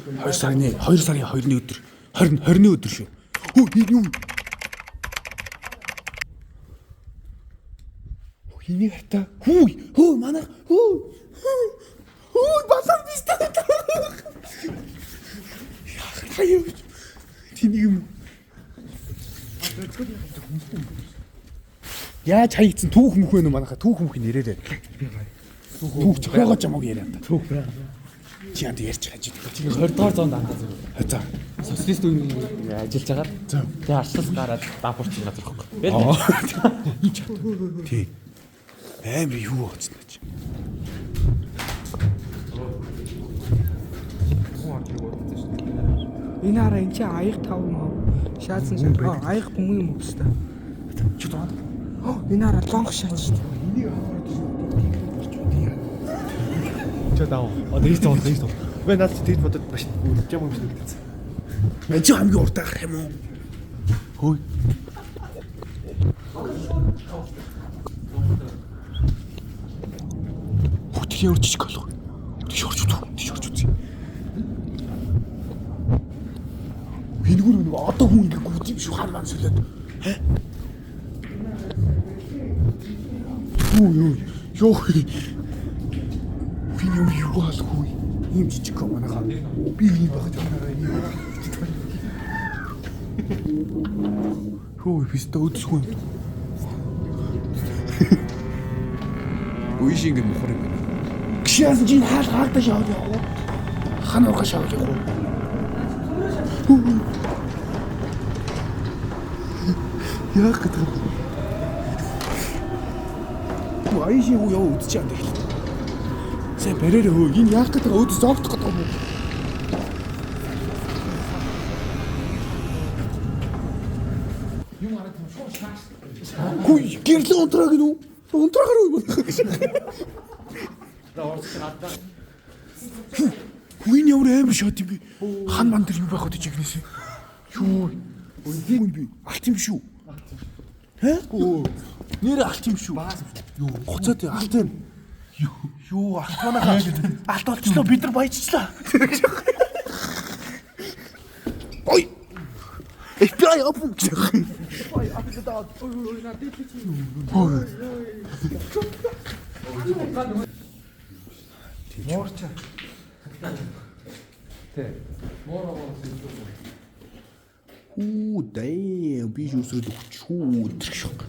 2 сарын 2 сарын 2-ны өдөр 20 20-ны өдөр шүү. Хөө энэ юу? Хөө энийг хартаа. Хүү хөө манайх хөө хөө балан биш та. Яа юу? Тэнийг юм. Яаж хаягдсан түүх мөх вэ нүү манайха түүх мөх нэрээрээ. Түүх зохиогоо жамаг яриа та. Түүх байна. Чи янд ярьж байгаа чи. Тэгээ 20 дугаар зоонд дандаа зүгээр. За. Социалист үеийн ажиллаж агаад За. тэгээ арчлал гараад даапурч газар ихгүй. Бэл. Энэ чат. Тий. Амар юу гоцсон чи. Энэ хараа энэ чи аяг тав мав. Шаацсан шат. Аа аяг бөмбөг юм уу та. Чи тоо. Энэ хараа лонх шаач шүү дээ. Энийг аваад тийгэр болж байна. Чо даа. Одоо ийш зоон ийш зоон. Үгүй наад чи тэгж бодод маш жам юм шиг үлдсэн. Мэн чи хамгийн уртаа гарах юм уу? Хөөе. Хөтөл ямар жижиг болох. Тийш орж үзв. Тийш орж үзье. Энэгээр нэг одоо хүн ингээ гүйт юм шүү хан ман солиод. Хэ? Юу юу. Юу. Би юм юу болох вэ? Ийм жижиг юм манайхаа. Би ийм багт манайхаа ийм. Хөө бистэ өдөсгүй юм. Үе шиг ингэ мухар юм байна. Гшээс чинь хаал хаагдаж яваад явах уу? Хан ургаш яваад явах уу? Яах гэдэг юм? Аяши юу яа үдчих юм тэгэл. Сайн бариарэ хөө. Энэ яах гэдэг өөд зоогдох гэдэг юм уу? Хүй, гэрлэн унтраа гинүү. Унтраагаар үү? Хүү энэ ямар амар шот юм бэ? Хан ман дээр юу байх вэ чигнэс? Юу? Үгүй юм би. Алт юм шүү. Хэ? Нэр алт юм шүү. Юу? Гоцоод алт юм. Юу? Юу алт манайхаа. Алт болчлоо бид нар баяжчлаа. Ой. FBI open. Муурча. Тэ. Хүү дээ би шүүсрээд өгчүү тэр шок.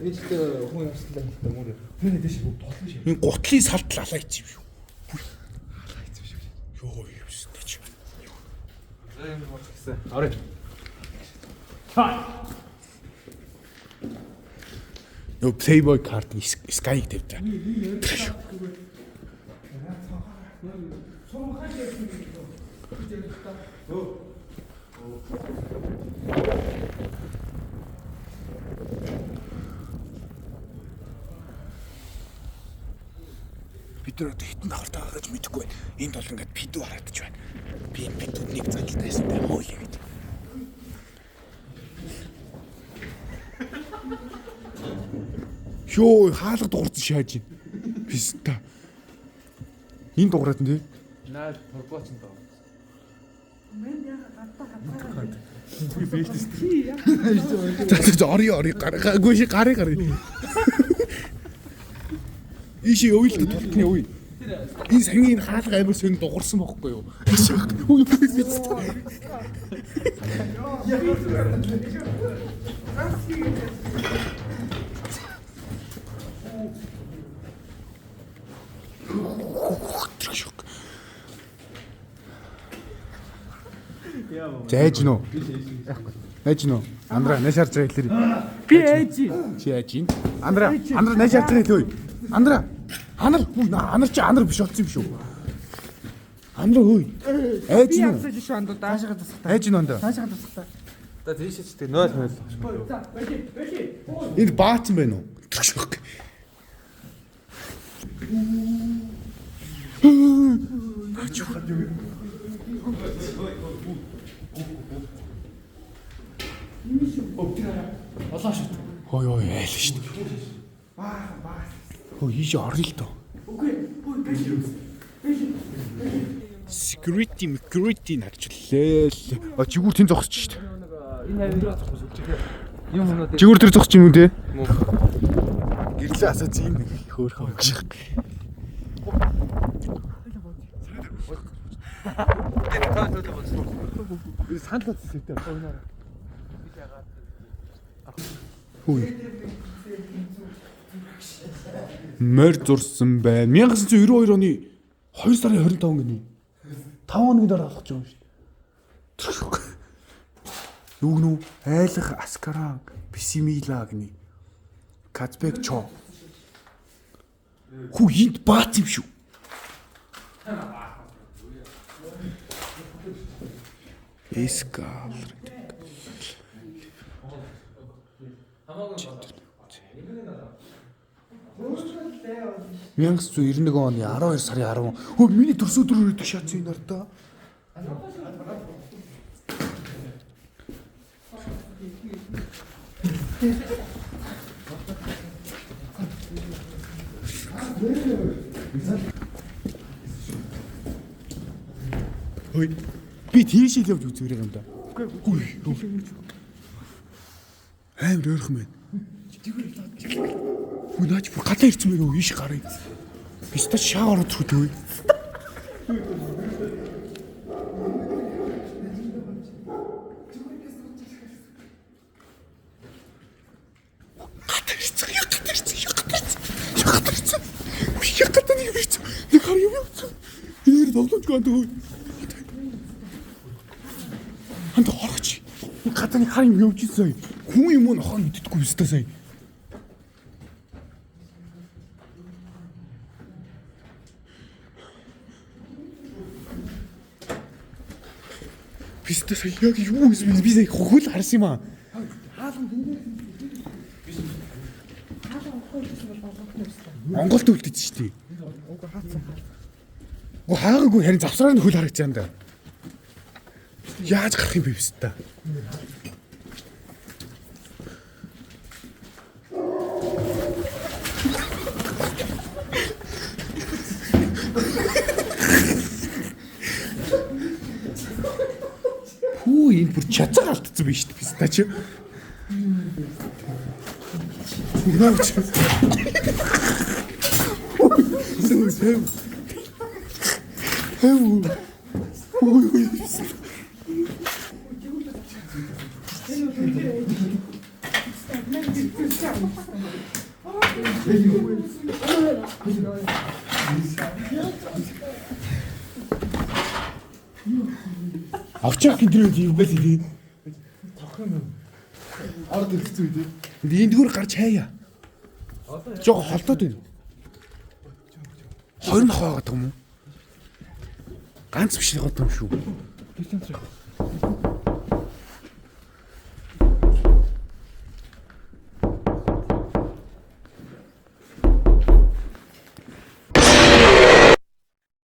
Ээжтэй хүн явсан л та мөр. Тэр дэш тулан шиг. Энэ гутлын салтал алаа ич юм шүү. Йоо юустай чи. За юм болж гисэн. Орой. Нөө Playboy card Sky-г тавьж байгаа. Тэр шүү. Бид нар одоо хитэн давхартай байгаа гэж мэдэхгүй байна. Энд бол ингээд пидүү харагдаж байна. Би энэ пидүүд нэг залтай байсан даа хөөе гэж. Йоо, хаалга дуурсан шааж байна. Писта. Энэ дуурайд нь тий. Наа турбоч нь доо. За за ори ори гаргаагүй ши гарыг гарыг. Ийшээ явъя л да тултны явъя. Энэ сангийн энэ хаалга амар сонь дуурсан бохгүй юу? Ийшээ үгүй писта. Зайж нөө. Найж нөө. Андра найш харж байгаа хэлээрэй. Би ээж. Чи яаж юм? Андра, Андра найш харж байгаа хэлээ. Андра. Анар, анар чи анар биш болсон юм шүү. Андра хөөе. Айж Би нөө. явсан шүү андуу даашгаа тасах. Айж нөө андаа. Даашгаа тасах. За тийшээ ч тэг 0 0. За, бэли, бэли. Энд баацсан байна уу? Тэр шок. Олоо шүү. Хой ой айл шүү дээ. Хөө ийш орё л доо. Үгүй, бүү бэли. Бэли. Security, security нарчлээ л. А жигүүр тэн зогсож шít. Энэ хавь юм юмнууд Жигүүр тэр зогсож юм үү те? Гэрлээ асаа зин хөөрхөн өгших. Би санал үзсэн юм. Хүй. Морь зурсан байна. 1992 оны 2 сарын 25 гэнэ. 5 хоногийн дараа болох юм шүү дээ. Юу гэнэ үү? Айлах Аскаран Бисимила гэнэ. Казбек чо. Хүү энд баац юм шүү. Эскал. 1991 оны 12 сарын 10. Хөө миний төрс өдрөөр идэг шатсан энэ ардаа. Хөөе. Би тийшээ л явж үзээрэй юм да. Үгүй. Амар ойрхон байна. Хүү наач бүр гадаа ирсэн мэрөө ийш гарыг. Би ста шаа ороод ирэх үү. Гадаа ирсэн, яг гадаа ирсэн, яг гадаа ирсэн. Яг гадаа ирсэн. Үгүй, яг гадаа нэг ирсэн. Нэг хар юм явсан. Энэ тоглоомжгүй анд хөө. Анд орооч. Нэг гадаа нэг хар юм явж ирсэн. Хүн юм уу нохоо мэддэггүй юм ста сая. Би ста сая яг юу гэсэн бэ? Би сая хөл харсан юм аа. Монголд үлдэж шүү дээ. Уг хаацсан. Үгүй хаагаагүй харин завсраар нь хөл харагч юм да. Яаж гарах юм бэ бистэ? Хүү энэ бүр чацаг алдсан биш үү бистэ чи? Наач. Сэм. Хэв. Ой ой. Авчаах гэдрээд юм байл тий. Орд ирэх үү тий. Эндгээр гарч хайя. Жог холдоод байна. 20 нохоо байгаа юм уу? Ганц биш байгаа юм шүү.